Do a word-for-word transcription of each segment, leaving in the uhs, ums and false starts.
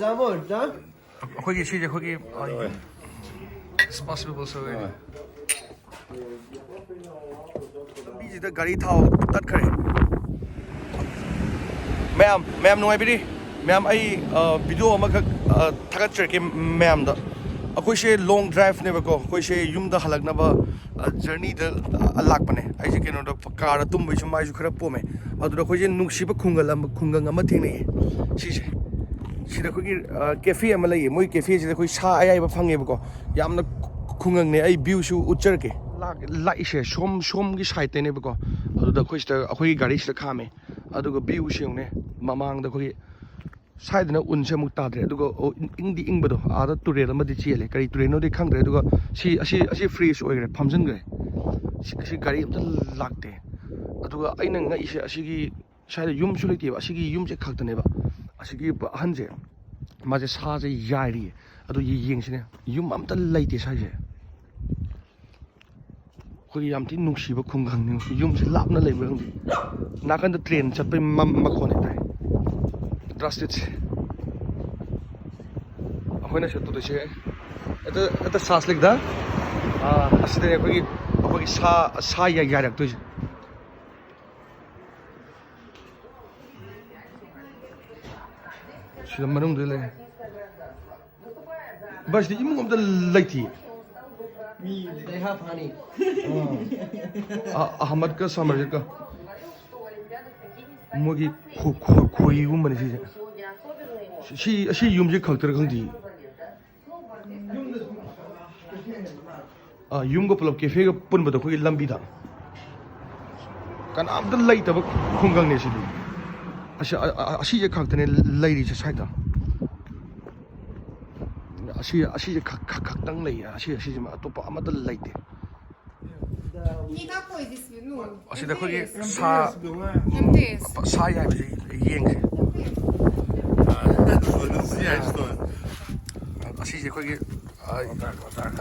Amor, ¿ya? ꯑꯩꯈꯣꯏꯒꯤ ꯁꯤꯁꯦ ꯑꯩꯈꯣꯏꯒꯤ, ꯑ, ꯍꯣꯏ꯫ It's possible, so, ꯍꯣꯏ꯫ ꯂꯝꯕꯤꯁꯤꯗ ꯒꯥꯔꯤ ꯊꯥꯎ ꯇꯠꯈ꯭ꯔꯦ꯫ ꯃꯌꯥꯝ, ꯃꯌꯥꯝ ꯅꯨꯡꯉꯥꯏꯕꯤꯔꯤ? ꯃꯌꯥꯝ, ꯑꯩ, ꯑ, video ꯑꯃꯈꯛ, ꯑ, ꯊꯥꯒꯠꯆꯔꯛꯀꯦ ꯃꯌꯥꯝꯗ꯫ ꯑꯩꯈꯣꯏꯁꯦ long driveꯅꯦꯕꯀꯣ, ꯑꯩꯈꯣꯏꯁꯦ ꯌꯨꯝꯗ ꯍꯜꯂꯛꯅꯕ, ꯑ, journeyꯗ, ꯑ, ꯂꯥꯛꯄꯅꯦ꯫ ꯑꯩꯁꯦ ꯀꯩꯅꯣꯗ, carꯗ ꯇꯨꯝꯕꯩꯁꯨ ꯃꯥꯏꯁꯨ ꯈꯔ ꯄꯣꯝꯃꯦ꯫ ꯑꯗꯨꯗ ꯑꯩꯈꯣꯏꯁꯦ ꯅꯨꯡꯁꯤꯕ ꯈꯨꯡꯒꯪ ꯑꯃ, ꯈꯨꯡꯒꯪ ꯑꯃ ꯊꯦꯡꯅꯩꯌꯦ꯫ ꯁꯤꯁꯦ, ꯁꯤꯗ ꯑꯩꯈꯣꯏꯒꯤ, ꯑ, cafe ꯑꯃ ꯂꯩꯌꯦ꯫ ꯃꯣꯏ cafeꯁꯤꯗ ꯑꯩꯈꯣꯏ ꯁꯥ ꯑꯌꯥꯏꯕ ꯐꯪꯉꯦꯕꯀꯣ꯫ ꯌꯥꯝꯅ ꯈꯨꯡꯒꯪꯅꯦ꯫ ꯑꯩ viewꯁꯨ ꯎꯠꯆꯔꯛꯀꯦ꯫ ꯂꯥꯛ-, ꯂꯥꯛꯏꯁꯦ ꯁꯣꯝ, ꯁꯣꯝꯒꯤ sideꯇꯩꯅꯦꯕꯀꯣ꯫ ꯑꯗꯨꯗ ꯑꯩꯈꯣꯏ ꯁꯤꯗ, ꯑꯩꯈꯣꯏꯒꯤ ꯒꯥꯔꯤꯁꯤꯗ ꯈꯥꯝꯃꯦ꯫ ꯑꯗꯨꯒ viewꯁꯦ ꯌꯦꯡꯉꯨꯅꯦ꯫ ꯃꯃꯥꯡꯗ ꯑꯩꯈꯣꯏꯒꯤ ꯁ꯭ꯋꯥꯏꯗꯅ ꯎꯟꯁꯦ ꯑꯃꯨꯛ ꯇꯥꯗ꯭ꯔꯦ, ꯑꯗꯨꯒ, ꯑꯣ, ꯏꯪ-, ꯏꯪꯗꯤ ꯏꯪꯕꯗꯣ, ꯑꯥꯗ ꯇꯨꯔꯦꯜ ꯑꯃꯗꯤ ꯆꯦꯜꯂꯦ, ꯀꯔꯤ ꯇꯨꯔꯦꯜꯅꯣꯗꯤ ꯈꯪꯗ꯭ꯔꯦ꯫ ꯑꯗꯨꯒ ꯁꯤ, ꯑꯁꯤ, ꯑꯁꯤ freeze ꯑꯣꯏꯈ꯭ꯔꯦ, ꯐꯝꯖꯤꯟꯈ꯭ꯔꯦ꯫ ꯁꯤ, ꯁꯤ ꯒꯥꯔꯤ ꯑꯝꯇ ꯂꯥꯛꯇꯦ꯫ ꯑꯗꯨꯒ ꯑꯩꯅ ꯉꯛꯏꯁꯦ, ꯑꯁꯤꯒꯤ ꯁ꯭ꯋꯥꯏꯗ ꯌꯨꯝꯁꯨ ꯂꯩꯇꯦꯕ, ꯑꯁꯤꯒꯤ ꯌꯨꯝꯁꯦ ꯈꯛꯇꯅꯦꯕ꯫ ꯑꯁꯤꯒꯤ ꯑꯍꯟꯁꯦ, ꯃꯥꯁꯦ ꯁꯥꯁꯦ ꯌꯥꯏꯔꯤꯌꯦ꯫ ꯑꯗꯨ ꯌꯦꯡꯁꯤꯅꯦ, ꯌꯨꯝ ꯑꯝꯇ ꯂꯩꯇꯦ ꯁ꯭ꯋꯥꯏꯁꯦ꯫ ꯑꯩꯈꯣꯏꯒꯤ ꯌꯥꯝ ꯊꯤꯅ ꯅꯨꯡꯁꯤꯕ ꯈꯨꯡꯒꯪꯅꯤ꯫ ꯌꯨꯝꯁꯦ ꯂꯥꯞꯅ ꯂꯩꯕ꯭ꯔꯥ ꯈꯪꯗꯦ꯫ ꯅꯥꯀꯟꯗ train ꯆꯠꯄꯩ ꯃ-, ꯃꯈꯣꯟ ꯍꯥꯏꯇꯥꯔꯦ꯫ ꯗ꯭ꯔꯥꯁꯇꯤꯠꯁꯦ ꯑꯩꯈꯣꯏꯅ ꯆꯠꯇꯣꯏꯁꯦ, ꯑꯗ, ꯑꯗ ꯁꯥꯁ ꯂꯤꯛꯗ, ꯑꯥ, ꯑꯁꯤꯗꯅꯦ ꯑꯩꯈꯣꯏꯒꯤ, ꯑꯩꯈꯣꯏꯒꯤ ꯁꯥ, ꯁꯥ ꯌꯥꯏ-, ꯌꯥꯏꯔꯛꯇꯣꯏꯁꯦ꯫ ꯁꯤꯗ ꯃꯅꯨꯡꯗ ꯂꯩ꯫ ꯕꯁꯇꯤ ꯏꯃꯨꯡ ꯑꯝꯇ ꯂꯩꯇꯦ꯫ ꯃꯤ they have honey. ꯑ-, ꯑꯍꯃꯗꯀ ꯁꯃꯔꯖꯤꯠꯀ꯫ ꯃꯣꯏꯒꯤ ꯈꯣ-, ꯈꯣ-, ꯈꯣꯏꯒꯨꯝꯕꯅꯤ ꯁꯤꯁꯦ꯫ ꯁꯤ, ꯑꯁꯤ ꯌꯨꯝꯁꯦ ꯈꯛꯇꯔ ꯈꯪꯗꯦ꯫ ꯑ, ꯌꯨꯝꯒ ꯄꯨꯂꯞ cafeꯒ ꯄꯨꯟꯕꯗꯣ ꯑꯩꯈꯣꯏꯒꯤ ꯂꯝꯕꯤꯗ꯫ ꯀꯅꯥꯝꯇ ꯂꯩꯇꯕ ꯈꯨꯡꯒꯪꯅꯦ ꯁꯤꯗꯤ꯫ ꯑꯁꯤ, ꯑ, ꯑ, ꯑꯁꯤꯁꯦ ꯈꯛꯇꯅꯦ ꯂꯩꯔꯤꯁꯦ ꯁ꯭ꯋꯥꯏꯗ꯫ ꯑꯁꯤ, ꯑꯁꯤꯁꯦ ꯈꯛ-, ꯈꯛ-, ꯈꯛꯇꯪ ꯂꯩꯌꯦ꯫ ꯑꯁꯤ, ꯑꯁꯤꯁꯤꯃ ꯑꯇꯣꯞꯄ ꯑꯃꯠꯇ ꯂꯩꯇꯦ꯫ Никакой здесь, ну, ꯑꯁꯤꯗ ꯑꯩꯈꯣꯏꯒꯤ ꯁꯥ, ꯁꯥ ꯌꯥꯏꯕꯁꯦ ꯌꯦꯡꯁꯦ꯫ ꯑꯁꯤꯁꯦ ꯑꯩꯈꯣꯏꯒꯤ, ꯑ,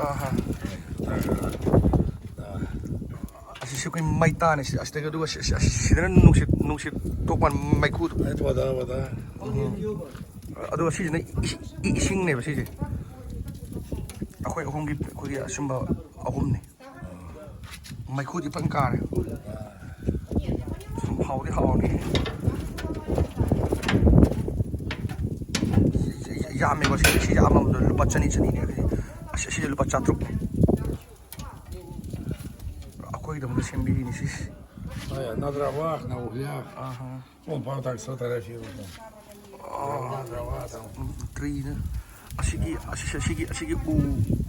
ꯑꯍꯥ꯫ ꯑꯁꯤꯁꯦ ꯑꯩꯈꯣꯏ ꯃꯩꯇꯥꯟꯅꯦ꯫ ꯁꯤ-, ꯑꯁꯤꯗꯒꯤ, ꯑꯗꯨꯒ ꯁꯤ-, ꯁꯤ-, ꯑꯁꯤ-, ꯁꯤꯗꯅ ꯅꯨꯡꯁꯤꯠ, ꯅꯨꯡꯁꯤꯠ ꯊꯣꯛꯄ ꯃꯩꯈꯨꯗꯣ꯫ ꯎꯝ꯫ ꯑ, ꯑꯗꯨꯒ ꯁꯤꯁꯤꯅ ꯏꯁꯤꯡꯅꯦꯕ ꯁꯤꯁꯦ꯫ ꯑꯩꯈꯣꯏ ꯑꯍꯨꯝꯒꯤ, ꯑꯩꯈꯣꯏꯒꯤ ꯑꯁꯨꯝꯕ ꯑꯍꯨꯝꯅꯤ꯫ ꯃꯩꯈꯨꯗꯤ ꯐꯖꯅ ꯀꯥꯔꯦ꯫ ꯁꯨꯝ ꯍꯥꯎꯗꯤ ꯍꯥꯎꯔꯅꯤ꯫ ꯌꯥꯝꯃꯦꯕ ꯁꯤ, ꯁꯤꯁꯦ ꯑꯃꯃꯝꯗ ꯂꯨꯄꯥ ꯆꯅꯤ ꯆꯅꯤꯅꯦ꯫ ꯑꯁꯤ, ꯑꯁꯤꯁꯦ ꯂꯨꯄꯥ ꯆꯥꯇ꯭ꯔꯨꯛꯅꯦ꯫ ꯑꯩꯈꯣꯏꯒꯤꯗꯃꯛꯇ ꯁꯦꯝꯕꯤꯔꯤꯅꯤ ꯁꯤꯁꯦ꯫ На дровах, на углях. ꯑꯍꯥ꯫ Вон, папа так сфотографировал. На дрова там. ꯇ꯭ꯔꯤꯅ ꯑꯁꯤꯒꯤ ꯑꯁꯤꯁꯦ ꯑꯁꯤꯒꯤ ꯑꯁꯤꯒꯤ ꯎ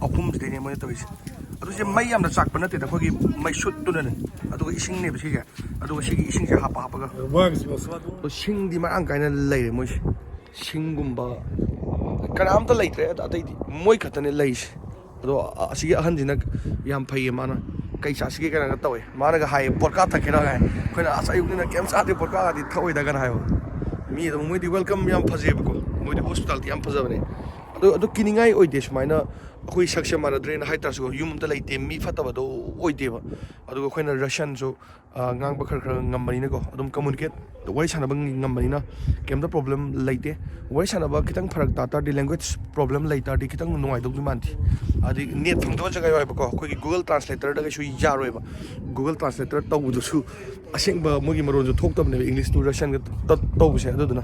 ꯑꯍꯨꯝꯁꯤꯗꯩꯅꯦ ꯃꯣꯏꯅ ꯇꯧꯔꯤꯁꯦ꯫ ꯑꯗꯨꯁꯦ ꯃꯩ ꯌꯥꯝꯅ ꯆꯥꯛꯄ ꯅꯠꯇꯦꯗ, ꯑꯩꯈꯣꯏꯒꯤ ꯃꯩꯁꯨꯠꯇꯨꯅꯅꯦ꯫ ꯑꯗꯨꯒ ꯏꯁꯤꯡꯅꯦꯕ ꯁꯤꯁꯦ꯫ ꯑꯗꯨꯒ ꯁꯤꯒꯤ ꯏꯁꯤꯡꯁꯦ ꯍꯥꯞꯄ ꯍꯥꯞꯄꯒ Максимум с водой. ꯑꯗꯣ ꯁꯤꯡꯗꯤ ꯃꯔꯥꯡ ꯀꯥꯏꯅ ꯂꯩꯔꯦ ꯃꯣꯏꯁꯦ꯫ ꯁꯤꯡꯒꯨꯝꯕ ꯀꯅꯥꯝꯇ ꯂꯩꯇ꯭ꯔꯦ꯫ ꯑꯇꯩꯗꯤ ꯃꯣꯏ ꯈꯛꯇꯅꯦ ꯂꯩꯁꯦ꯫ ꯑꯗꯣ ꯑꯁꯤꯒꯤ ꯑꯍꯟꯁꯤꯅ ꯌꯥꯝ ꯐꯩꯌꯦ꯫ ꯃꯥꯅ "ꯀꯩ ꯆꯥꯁꯤꯒꯦ?" ꯀꯥꯏꯅꯒ ꯇꯧꯋꯦ꯫ ꯃꯥꯅꯒ ꯍꯥꯏꯌꯦ, "ꯕꯣꯠꯀꯥ ꯊꯛꯀꯦꯔꯣ?" ꯍꯥꯏ꯫ ꯑꯩꯈꯣꯏꯅ "ꯑꯁ, ꯑꯌꯨꯛꯅꯤꯅ ꯀꯩꯝ ꯆꯥꯗꯦ, ꯕꯣꯠꯀꯥꯒꯗꯤ ꯊꯛꯑꯣꯏꯗ" ꯀꯥꯏꯅ ꯍꯥꯏꯕ꯫ ꯃꯤ ꯑꯗꯨꯝ ꯃꯣꯏꯗꯤ ꯋꯦꯜꯀꯝ ꯌꯥꯝ ꯐꯖꯩꯑꯕꯀꯣ꯫ ꯃꯣꯏꯗꯤ ꯍꯣꯁꯄꯤꯇꯥꯂꯤꯇꯤ ꯌꯥꯝ ꯐꯖꯕꯅꯦ꯫ ꯑꯗꯣ ꯑꯗꯨ ꯀꯤꯅꯤꯡꯉꯥꯏ ꯑꯣꯏꯗꯦ꯫ ꯁꯨꯃꯥꯏꯅ ꯑꯩꯈꯣꯏ ꯁꯛꯁꯦ ꯃꯥꯟꯅꯗ꯭ꯔꯦꯅ ꯍꯥꯏ ꯇꯥꯔꯁꯨ ꯌꯨꯝ ꯑꯝꯇ ꯂꯩꯇꯦ, ꯃꯤ ꯐꯠꯇꯕꯗꯣ ꯑꯣꯏꯗꯦꯕ꯫ ꯑꯗꯨꯒ ꯑꯩꯈꯣꯏꯅ ꯔꯁꯤꯌꯥꯟꯁꯨ ꯑ, ꯉꯥꯡꯕ ꯈꯔ ꯈꯔ ꯉꯝꯕꯅꯤꯅꯀꯣ, ꯑꯗꯨꯝ ꯀꯝꯃꯨꯅꯤꯀꯦꯠ, ꯋꯥꯔꯤ ꯁꯥꯟꯅꯕ ꯉꯝꯕꯅꯤꯅ ꯀꯩꯝꯇ ꯄ꯭ꯔꯣꯕ꯭ꯂꯦꯝ ꯂꯩꯇꯦ꯫ ꯋꯥꯔꯤ ꯁꯥꯟꯅꯕ ꯈꯤꯇꯪ ꯐꯔꯛ ꯇꯥ ꯇꯥꯔꯗꯤ, ꯂꯦꯡꯒ꯭ꯋꯦꯖ ꯄ꯭ꯔꯣꯕ꯭ꯂꯦꯝ ꯂꯩ ꯇꯥꯔꯗꯤ ꯈꯤꯇꯪ ꯅꯨꯡꯉꯥꯏꯗꯧꯗꯤ ꯃꯥꯟꯗꯦ꯫ ꯍꯥꯏꯗꯤ ꯅꯦꯠ ꯐꯪꯗꯕ ꯖꯒꯥ ꯌꯥꯎꯋꯦꯕꯀꯣ, ꯑꯩꯈꯣꯏꯒꯤ ꯒꯨꯒꯜ ꯇ꯭ꯔꯥꯟꯁꯂꯦꯇꯔꯗ ꯀꯩꯁꯨ ꯌꯥꯔꯣꯏꯕ꯫ ꯒꯨꯒꯜ ꯇ꯭ꯔꯥꯟꯁꯂꯦꯇꯔ ꯇꯧꯕꯗꯨꯁꯨ ꯑꯁꯦꯡꯕ ꯃꯣꯏꯒꯤ ꯃꯔꯣꯟꯁꯨ ꯊꯣꯛꯇꯕꯅꯦꯕ, ꯏꯪꯂꯤꯁ ꯇꯨ ꯔꯁꯤꯌꯟꯒ ꯇ-, ꯇꯧꯕꯁꯦ꯫ ꯑꯗꯨꯗꯨꯅ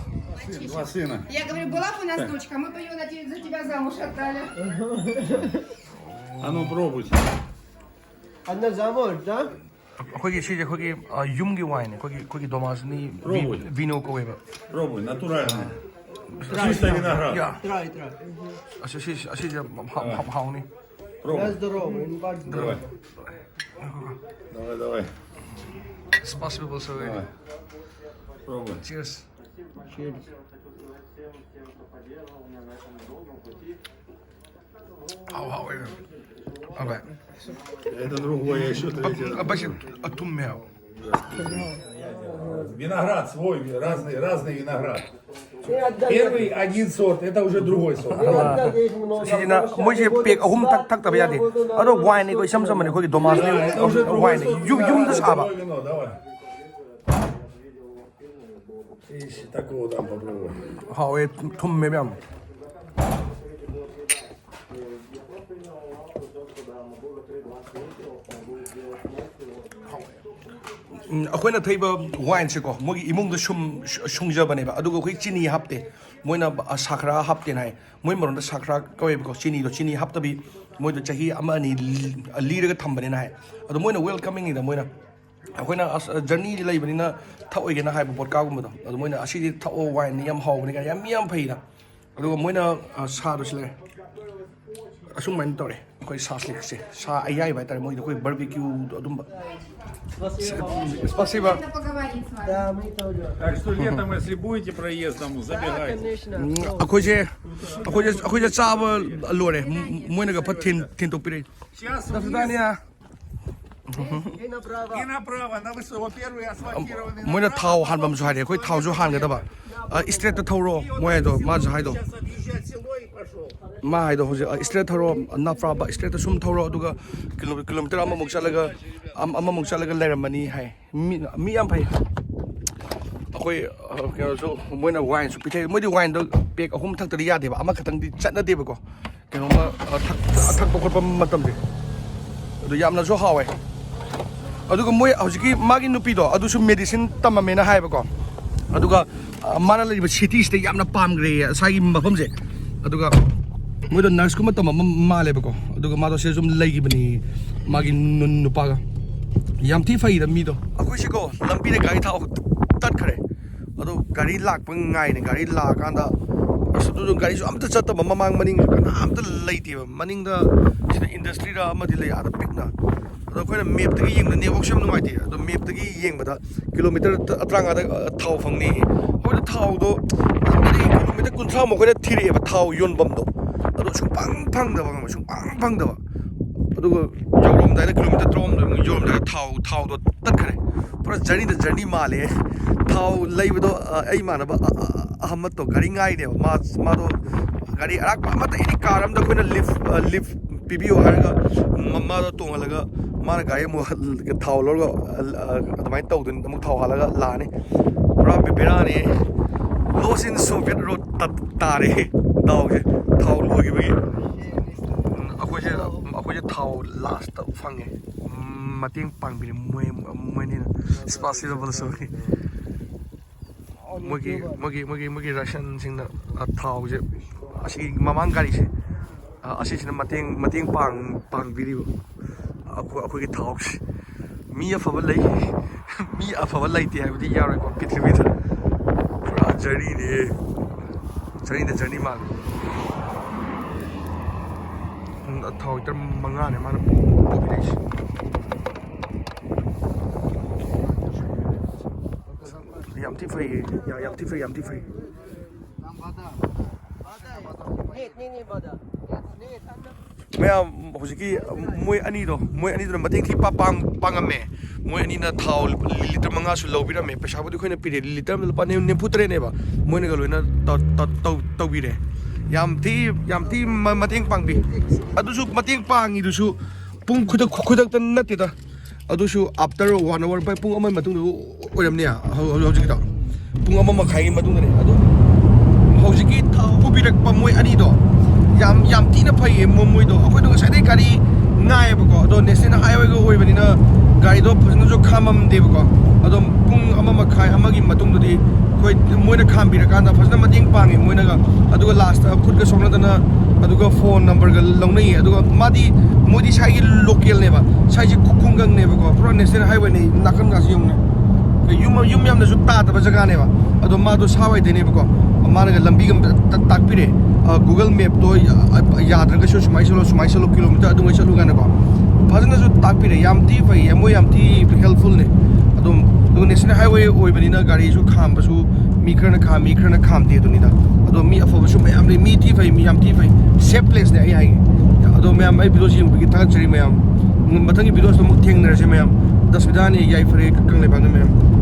Два сына. Я говорю, была бы у нас дочка, мы бы ее на те- за тебя замуж отдали. А ну пробуйте. Одна замуж, да? ꯑꯩꯈꯣꯏꯒꯤ ꯁꯤꯁꯦ ꯑꯩꯈꯣꯏꯒꯤ, ꯑ, ꯌꯨꯝꯒꯤ ꯋꯥꯏꯟꯅꯤ꯫ ꯑꯩꯈꯣꯏꯒꯤ, ꯑꯩꯈꯣꯏꯒꯤ ꯗꯣꯃꯥꯁꯅꯤ ꯚꯤ- ꯄ꯭ꯔꯣꯕꯨ꯫ ꯚꯤꯅꯣ ꯀꯧꯋꯦꯕ꯫ Пробуй, натуральный. Чистый виноград. ꯌꯥ꯫ Трай, трай. ꯑꯁꯤ, ꯁꯤ, ꯑꯁꯤꯁꯦ ꯍꯥꯎ- ꯍꯥꯎ- ꯍꯥꯎꯅꯤ꯫ На Пробуй. Здорово, не бачу. Давай. Давай, давай. Спасибо большое. Давай. Пробуй. Cheers. Cheers. ꯍꯥꯎ ꯍꯥꯎꯋꯦ꯫ ꯍꯥꯎꯋꯦ꯫ Это другое, я еще третье. ꯕꯁ ꯑꯊꯨꯝꯃꯦ ꯍꯥꯏꯕ꯫ Виноград свой, разный, разный виноград. Первый один сорт, это уже другой сорт. ꯁꯤꯁꯤꯅ ꯃꯣꯏꯁꯦ ꯄꯦꯛ ꯑꯍꯨꯝ ꯊꯛ- ꯊꯛꯇꯕ ꯌꯥꯗꯦ꯫ ꯑꯗꯣ ꯋꯥꯏꯟꯅꯤꯀꯣ, ꯏꯆꯝ ꯆꯝꯕꯅꯤ ꯑꯩꯈꯣꯏꯒꯤ ꯗꯣꯃꯥꯁꯅꯤ ꯋꯥꯏꯟꯅꯤ꯫ ꯌꯨꯝ- ꯌꯨꯝꯗ ꯁꯥꯕ꯫ Вино, давай. ꯍꯥꯎꯋꯦ, ꯊꯨꯝꯃꯦ ꯃꯌꯥꯝ꯫ ꯎꯝ, ꯑꯩꯈꯣꯏꯅ ꯊꯛꯏꯕ ꯋꯥꯏꯟꯁꯦꯀꯣ, ꯃꯣꯏꯒꯤ ꯏꯃꯨꯡꯗ ꯁꯨꯝ ꯁꯨꯡꯖꯕꯅꯦꯕ, ꯑꯗꯨꯒ ꯑꯩꯈꯣꯏ ꯆꯤꯅꯤ ꯍꯥꯞꯇꯦ꯫ ꯃꯣꯏꯅ ꯁꯥꯈ꯭ꯔꯥ ꯍꯥꯞꯇꯦꯅ ꯍꯥꯏ꯫ ꯃꯣꯏ ꯃꯔꯣꯟꯗ ꯁꯥꯈ꯭ꯔꯥ ꯀꯧꯋꯦꯕꯀꯣ꯫ ꯆꯤꯅꯤꯗꯣ, ꯆꯤꯅꯤ ꯍꯥꯞꯇꯕꯤ, ꯃꯣꯏꯗꯣ ꯆꯍꯤ ꯑꯃ ꯑꯅꯤ ꯂꯤ-, ꯂꯤꯔꯒ ꯊꯝꯕꯅꯦꯅ ꯍꯥꯏ꯫ ꯑꯗꯣ ꯃꯣꯏꯅ ꯋꯦꯜꯀꯃꯤꯡꯅꯤꯗ꯫ ꯃꯣꯏꯅ, ꯑꯩꯈꯣꯏꯅ ꯑꯁ, ꯖꯔꯅꯤꯗꯤ ꯂꯩꯕꯅꯤꯅ ꯊꯛꯑꯣꯏꯒꯦꯅ ꯍꯥꯏꯕ ꯕꯣꯗꯀꯥꯒꯨꯝꯕꯗꯣ, ꯑꯗꯣ ꯃꯣꯏꯅ ꯑꯁꯤꯗꯤ ꯊꯛꯑꯣ, ꯋꯥꯏꯟꯅꯤ, ꯌꯥꯝ ꯍꯥꯎꯕꯅꯤ ꯀꯥꯏꯅ, ꯌꯥꯝ, ꯃꯤ ꯌꯥꯝ ꯐꯩꯗ꯫ ꯑꯗꯨꯒ ꯃꯣꯏꯅ, ꯑ, ꯁꯥꯗꯣ ꯁꯤ ꯂꯩꯔꯦ꯫ ꯑꯁꯨꯃꯥꯏꯅ ꯇꯧꯔꯦ ꯑꯩꯈꯣꯏ ꯁꯥꯁꯂꯤꯛꯁꯦ, ꯁꯥ ꯑꯌꯥꯏꯕ ꯍꯥꯏꯇꯥꯔꯦ, ꯃꯣꯏꯗꯣ ꯑꯩꯈꯣꯏ ꯕꯔꯕꯤꯀ꯭ꯌꯨꯗꯣ ꯑꯗꯨꯝꯕ꯫ Спасибо. Так что летом, если будете проездом, забегайте. ꯎꯝ, ꯑꯩꯈꯣꯏꯁꯦ, ꯑꯩꯈꯣꯏꯁꯦ, ꯑꯩꯈꯣꯏꯁꯦ ꯆꯥꯕ ꯂꯣꯏꯔꯦ꯫ ꯃꯣꯏꯅꯒ ꯐꯠ ꯊꯦꯟ-, ꯊꯦꯟꯗꯣꯛꯄꯤꯔꯛꯏ꯫ Сейчас ꯗꯁꯨꯗꯥꯅꯤꯌꯥ꯫ И направо, на высоко, первый асфальтированный. ꯃꯣꯏꯅ ꯊꯥꯎ ꯍꯥꯟꯐꯝꯁꯨ ꯍꯥꯏꯔꯦ, ꯑꯩꯈꯣꯏ ꯊꯥꯎꯁꯨ ꯍꯥꯟꯒꯗꯕ꯫ ꯑ, ꯏꯁꯇ꯭ꯔꯦꯠꯇ ꯊꯧꯔꯣ, ꯃꯣꯏ ꯍꯥꯏꯗꯣ, ꯃꯥꯁꯨ ꯍꯥꯏꯗꯣ꯫ Сейчас отъезжать село и пошел. ꯃꯥ ꯍꯥꯏꯗꯣ ꯍꯧꯖꯤꯛ, ꯑ, ꯏꯁꯇ꯭ꯔꯦꯠ ꯊꯧꯔꯣ, ꯅꯥꯄ꯭ꯔꯥꯕ ꯏꯁꯇ꯭ꯔꯦꯠꯇ ꯁꯨꯝ ꯊꯧꯔꯣ, ꯑꯗꯨꯒ ꯀꯤꯂꯣ-, ꯀꯤꯂꯣꯃꯤꯇꯔ ꯑꯃꯃꯨꯛ ꯆꯠꯂꯒ, ꯑꯝ-, ꯑꯃꯃꯨꯛ ꯆꯠꯂꯒ ꯂꯩꯔꯝꯃꯅꯤ ꯍꯥꯏ꯫ ꯃꯤ, ꯃꯤ ꯌꯥꯝ ꯐꯩ꯫ ꯑꯩꯈꯣꯏ, ꯑ, ꯀꯩꯅꯣꯁꯨ, ꯃꯣꯏꯅ ꯋꯥꯏꯟꯁꯨ ꯄꯤꯊꯛꯑꯦ꯫ ꯃꯣꯏꯗꯤ ꯋꯥꯏꯟꯗꯣ ꯄꯦꯛ ꯑꯍꯨꯝ ꯊꯛꯇꯗꯤ ꯌꯥꯗꯦꯕ, ꯑꯃꯈꯛꯇꯪꯗꯤ ꯆꯠꯅꯗꯦꯕꯀꯣ꯫ ꯀꯩꯅꯣꯝꯃ, ꯑ, ꯊꯛ-, ꯑ, ꯊꯛꯄ ꯈꯣꯠꯄ ꯃꯇꯝꯁꯦ꯫ ꯑꯗꯨ ꯌꯥꯝꯅꯁꯨ ꯍꯥꯎꯋꯦ꯫ ꯑꯗꯨꯒ ꯃꯣꯏ ꯍꯧꯖꯤꯛꯀꯤ ꯃꯥꯒꯤ ꯅꯨꯄꯤꯗꯣ, ꯑꯗꯨꯁꯨ ꯃꯦꯗꯤꯁꯤꯟ ꯇꯝꯃꯝꯃꯦꯅ ꯍꯥꯏꯌꯦꯕꯀꯣ꯫ ꯑꯗꯨꯒ, ꯑ, ꯃꯥꯅ ꯂꯩꯔꯤꯕ ꯁꯤꯇꯤꯁꯤꯗ ꯌꯥꯝꯅ ꯄꯥꯝꯈ꯭ꯔꯦ ꯉꯁꯥꯏꯒꯤ ꯃꯐꯝꯁꯦ꯫ ꯑꯗꯨꯒ ꯃꯣꯏꯗꯣ ꯅꯔꯁꯀꯨꯝꯕ ꯇꯝꯃꯝꯕ ꯃꯥꯜꯂꯦꯕꯀꯣ꯫ ꯑꯗꯨꯒ ꯃꯥꯗꯣ ꯁꯤꯗ ꯁꯨꯝ ꯂꯩꯈꯤꯕꯅꯤ, ꯃꯥꯒꯤ ꯅꯨ-, ꯅꯨꯄꯥꯒ꯫ ꯌꯥꯝ ꯊꯤ ꯐꯩꯗ ꯃꯤꯗꯣ꯫ ꯑꯩꯈꯣꯏꯁꯤꯀꯣ, ꯂꯝꯕꯤꯗ ꯒꯥꯔꯤ ꯊꯥꯎ ꯇꯠꯈ꯭ꯔꯦ꯫ ꯑꯗꯣ ꯒꯥꯔꯤ ꯂꯥꯛꯄ ꯉꯥꯏꯅꯦ꯫ ꯒꯥꯔꯤ ꯂꯥꯛꯑꯀꯥꯟꯗ, ꯑꯁ, ꯑꯗꯨꯁꯨ ꯒꯥꯔꯤꯁꯨ ꯑꯝꯇ ꯆꯠꯇꯕ, ꯃꯃꯥꯡ ꯃꯅꯤꯡꯁꯨ ꯀꯅꯥꯝꯇ ꯂꯩꯇꯦꯕ꯫ ꯃꯅꯤꯡꯗ ꯁꯤꯗ ꯏꯟꯗꯁꯇ꯭ꯔꯤꯔ ꯑꯃꯗꯤ ꯂꯩ, ꯑꯥꯗ ꯄꯤꯛꯅ꯫ ꯑꯗꯣ ꯑꯩꯈꯣꯏꯅ ꯃꯦꯞꯇꯒꯤ ꯌꯦꯡꯕꯗ, ꯅꯦꯠꯋꯥꯛꯁꯨ ꯌꯥꯝ ꯅꯨꯡꯉꯥꯏꯇꯦ꯫ ꯑꯗꯣ ꯃꯦꯞꯇꯒꯤ ꯌꯦꯡꯕꯗ ꯀꯤꯂꯣꯃꯤꯇꯔ ꯇ-, ꯇꯔꯥꯃꯉꯥꯗ, ꯑ, ꯊꯥꯎ ꯐꯪꯅꯤ꯫ ꯑꯩꯈꯣꯏꯗ ꯊꯥꯎꯗꯣ ꯀꯤꯂꯣꯃꯤꯇꯔ ꯀꯨꯟꯊ꯭ꯔꯥꯃꯨꯛ ꯑꯩꯈꯣꯏꯅ ꯊꯤꯔꯛꯑꯦꯕ, ꯊꯥꯎ ꯌꯣꯟꯐꯝꯗꯣ꯫ ꯑꯗꯣ ꯁꯨꯡꯐꯪ ꯐꯪꯗꯕ, ꯈꯪꯕ꯭ꯔꯥ? ꯁꯨꯡꯐꯪ ꯐꯪꯗꯕ꯫ ꯑꯗꯨꯒ ꯌꯧꯔꯝꯗꯥꯏꯗ ꯀꯤꯂꯣꯃꯤꯇꯔ ꯇꯔꯥꯍꯨꯝꯗꯣꯏꯃꯨꯛ ꯌꯧꯔꯝꯗꯥꯏꯗ ꯊꯥꯎ, ꯊꯥꯎꯗꯣ ꯇꯠꯈ꯭ꯔꯦ꯫ ꯄꯨꯔꯥ ꯖꯔꯅꯤꯗ ꯖꯔꯅꯤ ꯃꯥꯜꯂꯦ꯫ ꯊꯥꯎ ꯂꯩꯕꯗꯣ, ꯑ, ꯑꯩ ꯏꯃꯥꯟꯅꯕ, ꯑ, ꯑ, ꯑꯍꯃꯠꯇꯣ ꯒꯥꯔꯤ ꯉꯥꯏꯅꯦꯕ꯫ ꯃꯥ, ꯃꯥꯗꯣ ꯒꯥꯔꯤ ꯑꯔꯥꯛꯄ ꯑꯃꯠꯇ, ꯑꯦꯅꯤ ꯀꯥꯔ ꯑꯝꯗ ꯑꯩꯈꯣꯏꯅ ꯂꯤꯐ, ꯑ, ꯂꯤꯐ ꯄꯤꯕꯤꯌꯣ ꯍꯥꯏꯔꯒ ꯃ-, ꯃꯥꯗꯣ ꯇꯣꯡꯍꯜꯂꯒ ꯃꯥꯅ ꯒꯥꯔꯤ ꯑꯃꯨꯛ ꯍꯜ-, ꯊꯥꯎ ꯂꯧꯔꯒ, ꯑ, ꯑ, ꯑꯗꯨꯃꯥꯏꯅ ꯇꯧꯗꯣꯏꯅꯤ꯫ ꯑꯃꯨꯛ ꯊꯥꯎ ꯍꯥꯜꯂꯒ ꯂꯥꯛꯑꯅꯤ꯫ ꯄꯨꯔꯥ ꯕꯦꯔꯥꯅꯤ꯫ Lost in Soviet Road ꯇꯥꯔꯦ꯫ ꯗꯥꯎꯁꯦ ꯊꯥꯎ ꯂꯣꯏꯈꯤꯕꯒꯤ꯫ ꯎꯝ, ꯑꯩꯈꯣꯏꯁꯦ ꯑꯩꯈꯣꯏꯁꯦ ꯊꯥꯎ ꯂꯥꯁꯇ ꯐꯪꯉꯦ꯫ ꯎꯝ, ꯃꯇꯦꯡ ꯄꯥꯡꯕꯤꯔꯦ ꯃꯣꯏ ꯃꯣꯏꯅꯤꯅ꯫ Спасибо большое꯫ ꯃꯣꯏꯒꯤ ꯃꯣꯏꯒꯤ ꯃꯣꯏꯒꯤ ꯃꯣꯏꯒꯤ ꯔꯁꯟꯁꯤꯡꯅ, ꯑ, ꯊꯥꯎꯁꯦ ꯑꯁꯤꯒꯤ ꯃꯃꯥꯡ ꯒꯥꯔꯤꯁꯦ, ꯑ, ꯑꯁꯤꯁꯤꯅ ꯃꯇꯦꯡ ꯃꯇꯦꯡ ꯄꯥꯡ ꯄꯥꯡꯕꯤꯔꯤꯕ꯫ ꯑꯩꯈꯣꯏ ꯑꯩꯈꯣꯏꯒꯤ ꯊꯥꯎꯁꯦ꯫ ꯃꯤ ꯑꯐꯕ ꯂꯩ꯫ ꯃꯤ ꯑꯐꯕ ꯂꯩꯇꯦ ꯍꯥꯏꯕꯗꯤ ꯌꯥꯔꯣꯏꯀꯣ ꯄ꯭ꯔꯤꯊꯤꯕꯤꯗ꯫ ꯄꯨꯔꯥ ꯖꯔꯅꯤꯅꯦ꯫ ꯖꯔꯅꯤꯗ ꯖꯔꯅꯤ ꯃꯥꯜꯂꯦ꯫ ꯊꯥꯎ ꯂꯤꯇꯔ ꯃꯉꯥꯅꯦ ꯃꯥꯅ ꯄꯨꯕꯤꯔꯛꯏꯁꯦ꯫ ꯌꯥꯝ ꯊꯤ ꯐꯩꯌꯦ꯫ ꯌꯥ- ꯌꯥꯝ ꯊꯤ ꯐꯩ, ꯌꯥꯝ ꯊꯤ ꯐꯩ꯫ Нет, не, не вода. Нет, нет, там. ꯃꯌꯥꯝ, ꯍꯧꯖꯤꯛꯀꯤ ꯃꯣꯏ ꯑꯅꯤꯗꯣ, ꯃꯣꯏ ꯑꯅꯤꯗꯨꯅ ꯃꯇꯦꯡ ꯊꯤ ꯄꯥ- ꯄꯥꯡ- ꯄꯥꯡꯉꯝꯃꯦ꯫ ꯃꯣꯏ ꯑꯅꯤꯅ ꯊꯥꯎ ꯂꯤꯇꯔ ꯃꯉꯥꯁꯨ ꯂꯧꯕꯤꯔꯝꯃꯦ꯫ ꯄꯩꯁꯥꯕꯨꯗꯤ ꯑꯩꯈꯣꯏꯅ ꯄꯤꯔꯦ, ꯂꯤꯇꯔ ꯑꯃꯗ ꯂꯨꯄꯥ ꯅꯤꯐꯨ ꯇꯔꯦꯠꯅꯦꯕ꯫ ꯃꯣꯏꯅꯒ ꯂꯣꯏꯅ ꯇꯧ- ꯇꯧ- ꯇꯧ- ꯇꯧꯕꯤꯔꯦ꯫ ꯌꯥꯝ ꯊꯤ ꯌꯥꯝ ꯊꯤ ꯃ- ꯃꯇꯦꯡ ꯄꯥꯡꯕꯤ꯫ ꯑꯗꯨꯁꯨ ꯃꯇꯦꯡ ꯄꯥꯡꯉꯤꯗꯨꯁꯨ ꯄꯨꯡ ꯈꯨꯗꯛ- ꯈꯨꯗꯛꯇ ꯅꯠꯇꯦꯗ꯫ ꯑꯗꯨꯁꯨ after one hour, ꯄꯨꯡ ꯑꯃꯒꯤ ꯃꯇꯨꯡꯗ ꯑꯣꯏꯔꯝꯅꯤ꯫ ꯍꯧ- ꯍꯧ- ꯍꯧꯖꯤꯛꯀꯤꯗꯣ ꯄꯨꯡ ꯑꯃ ꯃꯈꯥꯏꯒꯤ ꯃꯇꯨꯡꯗꯅꯦ꯫ ꯑꯗꯨ ꯍꯧꯖꯤꯛꯀꯤ ꯊꯥꯎ ꯄꯨꯕꯤꯔꯛꯄ ꯃꯣꯏ ꯑꯅꯤꯗꯣ ꯌꯥꯝ ꯌꯥꯝ ꯊꯤꯅ ꯐꯩꯌꯦ꯫ ꯃꯣ- ꯃꯣꯏꯗꯣ, ꯑꯩꯈꯣꯏꯗꯣ ꯉꯁꯥꯏꯗꯩ ꯒꯥꯔꯤ ꯉꯥꯏꯌꯦꯕꯀꯣ꯫ ꯑꯗꯣ national highway ꯒ ꯑꯣꯏꯕꯅꯤꯅ ꯒꯥꯔꯤꯗꯣ ꯐꯖꯅꯁꯨ ꯈꯥꯝꯃꯝꯗꯦꯕꯀꯣ꯫ ꯑꯗꯣ ꯄꯨꯡ ꯑꯃ ꯃꯈꯥꯏ ꯑꯃꯒꯤ ꯃꯇꯨꯡꯗꯗꯤ ꯑꯩꯈꯣꯏ ꯃꯣꯏꯅ ꯈꯥꯝꯕꯤꯔꯀꯥꯟꯗ ꯐꯖꯅ ꯃꯇꯦꯡ ꯄꯥꯡꯉꯦ ꯃꯣꯏꯅꯒ꯫ ꯑꯗꯨꯒ last ꯈꯨꯠꯀ ꯁꯣꯛꯅꯗꯅ, ꯑꯗꯨꯒ phone number ꯒ ꯂꯧꯅꯩꯌꯦ꯫ ꯑꯗꯨꯒ ꯃꯥꯗꯤ, ꯃꯣꯏꯗꯤ ꯁ꯭ꯋꯥꯏꯒꯤ local ꯅꯦꯕ, ꯁ꯭ꯋꯥꯏꯁꯦ ꯈꯨ- ꯈꯨꯡꯒꯪꯅꯦꯕꯀꯣ, ꯄꯨꯔꯥ national highway ꯅꯦ꯫ ꯅꯥꯀꯟꯒꯥꯁꯦ ꯌꯦꯡꯉꯨꯅꯦ, ꯌꯨꯝ ꯌꯨꯝ ꯌꯥꯝꯅꯁꯨ ꯇꯥꯗꯕ ꯖꯒꯥꯅꯦꯕ꯫ ꯑꯗꯣ ꯃꯥꯗꯣ ꯁꯥꯋꯥꯏꯗꯩꯅꯦꯕꯀꯣ꯫ ꯃꯥꯅꯒ ꯂꯝꯕꯤꯒ ꯑꯝꯇ ꯇ- ꯇꯥꯛꯄꯤꯔꯦ꯫ ꯑ, Google Map ꯇꯣ ꯌꯥ- ꯌꯥꯗ꯭ꯔꯒꯁꯨ ꯁꯨꯃꯥꯏꯅ ꯆꯠꯂꯣ, ꯁꯨꯃꯥꯏꯅ ꯆꯠꯂꯣ, kilometer ꯑꯗꯨꯃꯥꯏꯅ ꯆꯠꯂꯨ ꯀꯥꯏꯅꯀꯣ꯫ ꯐꯖꯅꯁꯨ ꯇꯥꯛꯄꯤꯔꯦ꯫ ꯌꯥꯝ ꯊꯤ ꯐꯩꯌꯦ, ꯃꯣꯏ ꯌꯥꯝ ꯊꯤ helpful ꯅꯦ꯫ ꯑꯗꯨꯝ, ꯑꯗꯨꯒ national highway ꯑꯣꯏꯕꯅꯤꯅ ꯒꯥꯔꯤꯁꯨ ꯈꯥꯝꯕꯁꯨ ꯃꯤ ꯈꯔꯅ ꯈꯥꯝꯃꯤ, ꯈꯔꯅ ꯈꯥꯝꯗꯦ ꯑꯗꯨꯅꯤꯗ꯫ ꯑꯗꯣ ꯃꯤ ꯑꯐꯕꯁꯨ ꯃꯌꯥꯝ ꯂꯩ, ꯃꯤ ꯊꯤ ꯐꯩ, ꯃꯤ ꯌꯥꯝ ꯊꯤ ꯐꯩ꯫ Safe place ꯅꯦ ꯑꯩ ꯍꯥꯏꯒꯦ꯫ ꯑꯗꯣ ꯃꯌꯥꯝ, ꯑꯩ video ꯁꯤ ꯌꯦꯡꯕꯒꯤ ꯊꯥꯒꯠꯆꯔꯤ ꯃꯌꯥꯝ꯫ ꯃꯊꯪꯒꯤ video ꯁꯤꯗ ꯑꯃꯨꯛ ꯊꯦꯡꯅꯔꯁꯦ ꯃꯌꯥꯝ꯫ ꯗꯁꯕꯤꯗꯥꯅꯤ, ꯌꯥꯏꯐꯔꯦ ꯀꯪꯂꯩꯄꯥꯛꯅ ꯃꯌꯥꯝ꯫